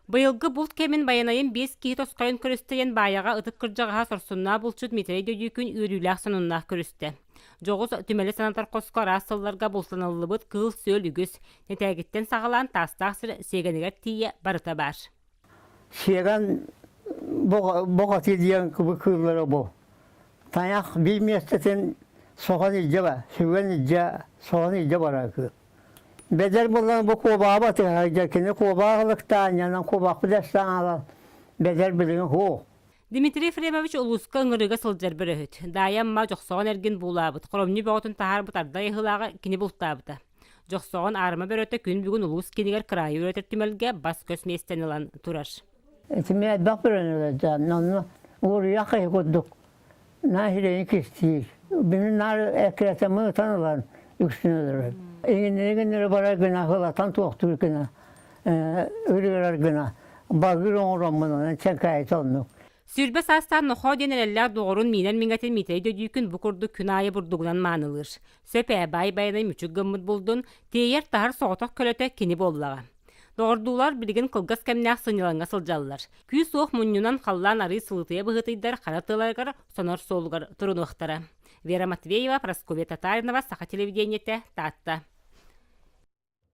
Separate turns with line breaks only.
Быйылгы булт кэмин Байанайын биэс киһи тосхойон көрүстэ диэн Баайаҕа ытык кырдьаҕаһа сорсуннаах булчут Митрий Дөдүүкүн үөрүүлээх сонуннаах көрүстэ. Дьоҕус түмэли санатар хоско араас сылларга бултаныллыбыт кыыл-сүөл үгүс, нэтээгиттэн саҕалаан таастаах сир сиэгэнигэр тиийэ барыта баар.
Сиэгэн боҕатыы диэн кыыллара бу. Тайах биир миэстэтин соҕон илдьэ ба, сүгэн илдьэ, соҕон илдьэ барар кыыл. Бэдэр буолан бу куобаҕа батыһар, дьэ кини куобаҕа ылыктаан, янан куобахпыт эстэн аалан, бэдэр билигин һуу.
Дмитрий Ефремович улууска ыҥырыыга сылдьар бөрөһүт. Даайа Амма Дьохсоҕон эргин буулаабыт, хоромньу бөҕөтүн таһаарбыт ардай ыһыылааҕы кини бултаабыта. Дьохсоҕон аарыма бөрөтө күн бүгүн улуус киинигэр кыраайы үөрэтэр түмэлгэ бас-көс миэстэни ылан турар.
Итими элбэх бөрөнү өлөрдөөн, онно уоруйах киһи курдук наа сирэйин кистиир. Бини наар эккирэтэммин ытан ылан үксүн өлөрөр. Иҥиннэри-иҥиннэри барар гына, ылатан туохтуур гына, ырыарар гына, балгыр оҥороммун онон чэҥкээйитэ оннук.
20 саастаах Нохоо диэн эрэллээх доҕорун миинэр миҥэтин Миитэрэй Дөдүүкүн бу курдук күн аайы бурдугунан маанылыыр. Сөп ээ, баай байанай мүчүк гыммыт булдун, тиэйэр-таһар соҕотох көлөтө кини буоллаҕа. Доҕордуулар билигин кылгас кэмнээх сынньалаҥҥа сылдьаллар. Күүс-уох мунньунан халлаан арыы сылытыйа быһыытыйдар хара тыаларыгар сонор суолугар турунуохтара. Вера Матвеева, Прасковья Татаринова, Саха телевидениетэ, Таатта.